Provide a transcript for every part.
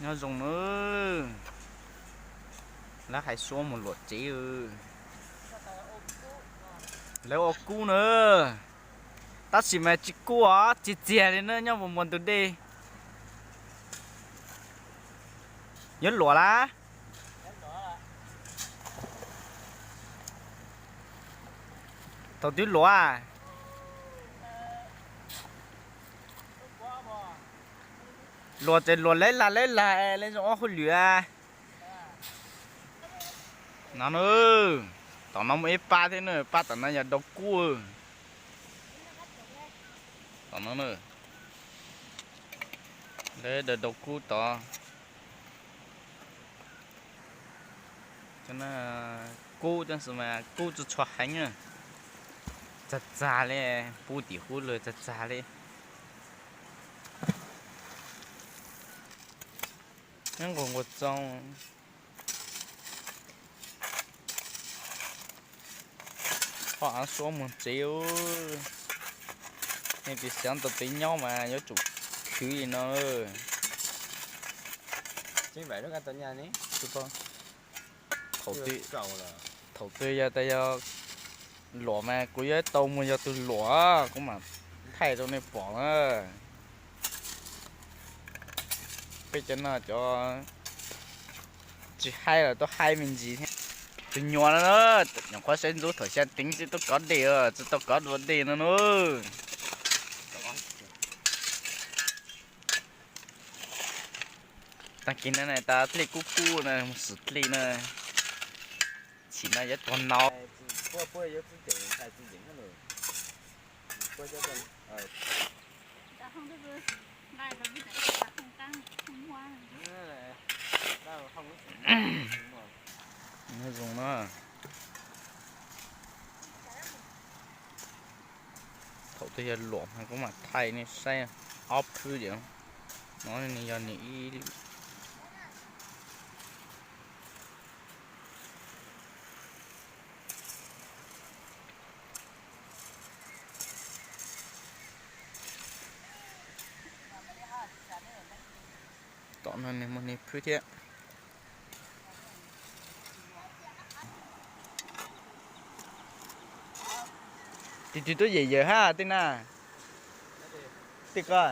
Nyob zoo na, lawv hais suab mus luam tsev. Lawv ua kub na, tab sis mas tsis kub os, txias txias li na, nyob puag npoo ntug dej. Yuav luam lawm. Thaum twg luam? Luam ces luam leb lag leb lag, leb zoo ob hauj lwm. No na, tom no muaj ib pab thiab na, pab tom no yog dau kub. Tom no na, lawv daws dau kub tod. Kub tab sis mas kub tsis tshua heev, txag txag li, pub tim hub lawm txag txag li. Nyob nqus nqus txoos. Ho av suab mus tsev, nej tis xyov tau peb nyob mas yuav tsum khwv li no. Thaum twg yog tas yog luam mas kuv yuav tau mus yog tus luam, kuv mam thaij rau nej pom na. Peb cov no cov tsis haib los tuaj haib me ntsis thiab. Tus nyuam no, nyuam qhuav saib ntxub thaum xya teev tsis tau kov dej, tsis tau kov dua dej no na. Tag kis no tas dlej kub kub no, mus xwm dlej no, chim no yuav tuag no. Zoo na. Thaum twg yog luam mas kuv mam thaij nej saib ob phwb diam. No nws yog nws ib Tom no nws muaj nws phwb thiab. Tus twg tuaj yem yawm hab tej na? Tej ko,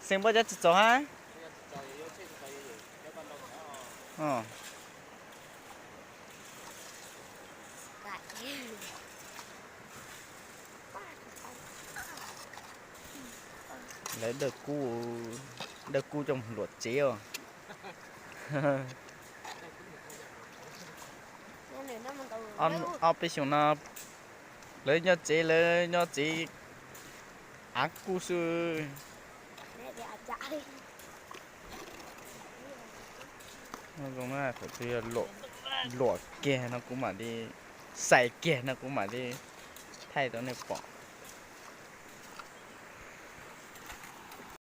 xeeb pob cov tsis txaus hab. Lawv dawj kub, dawj kub coj mus luam tsev os. Ob peb xyoos no lawv nyob tsev, lawv nyob tsev av kub xwb. Zoo na, thaum twg yog luam kiag no kuv mam li, xais kiag no kuv mam li thaij rau nej pom.